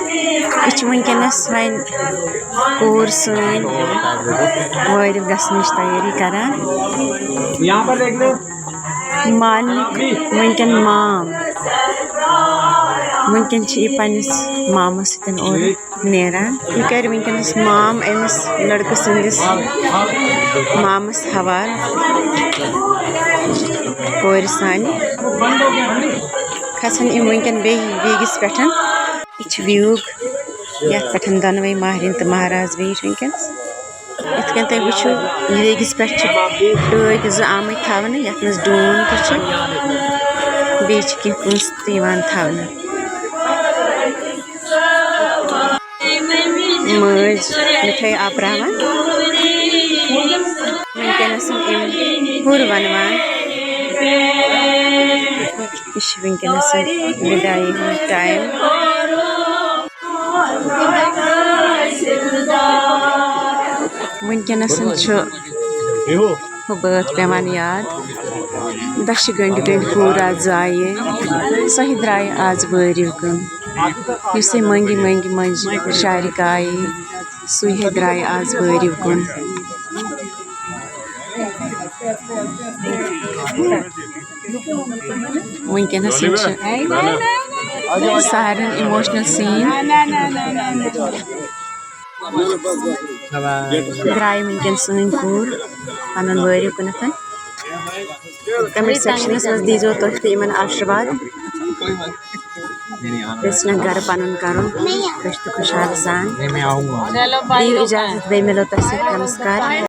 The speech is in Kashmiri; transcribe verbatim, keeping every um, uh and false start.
یہِ چھِ وٕنکیٚنَس وۄنۍ کوٗر سٲنۍ وٲرِو گژھنٕچ تیٲری کران۔ مالنہِ وٕنکیٚن مام، وٕنکیٚن چھِ یہِ پنٛنِس مامَس سۭتۍ اورٕ نیران۔ یہِ کَرِ وٕنکیٚنَس مام أمِس لٔڑکہٕ سٕنٛدِس مامَس حوالہٕ کورِ سانہِ۔ کھسن یِم وٕنکیٚن بیٚیہِ ویگِس پٮ۪ٹھ۔ یہِ چھِ ویوٗگ، یَتھ پٮ۪ٹھ دۄنوَے مہرِنۍ تہٕ مہراز بیٖٹھۍ وٕنکیٚنَس۔ یِتھ کٔنۍ تُہۍ وٕچھِو، یہِ ویگِس پٮ۪ٹھ چھِ ٹٲکۍ زٕ آمٕتۍ تھاونہٕ، یَتھ منٛز ڈوٗن تہِ چھِ، بیٚیہِ چھِ کینٛہہ پونٛسہٕ تہِ یِوان تھاونہٕ۔ مٲج مِٹھٲے آپراوان۔ وٕنکیٚنَس یِم ہُر وَنوان۔ یہِ چھِ وٕنکیٚنَس وِدایہِ ہُنٛد ٹایم۔ وٕنکیٚنَس چھُ ہُہ بٲتھ پٮ۪وان یاد، دَچھِ گٔنٛڈۍ گٔنٛڈۍ کوٗر آز زایہِ، سۄے درٛایہِ آز وٲرِو کُن۔ یُس یہِ مٔنٛگۍ مٔنٛگۍ مٔنٛزۍ شارِ کایہِ، سُے ہے درٛایہِ آز وٲرِو کُن۔ وٕنکیٚنَس یِم چھِ سارن emotional scene۔ درٛاے وٕنکیٚن سٲنۍ کوٗر پَنُن وٲرِو کُنَتھ۔ Comment sectionس منٛز دیٖزیو تُہۍ تہِ یِمَن آشیٖرواد۔ أسۍ چھِنہ گَرٕ پَنُن کَرُن خۄش تہٕ خُشحال سان۔ دِیِو اِجازت، بیٚیہِ مِلو تۄہہِ سۭتۍ۔ نمسکار۔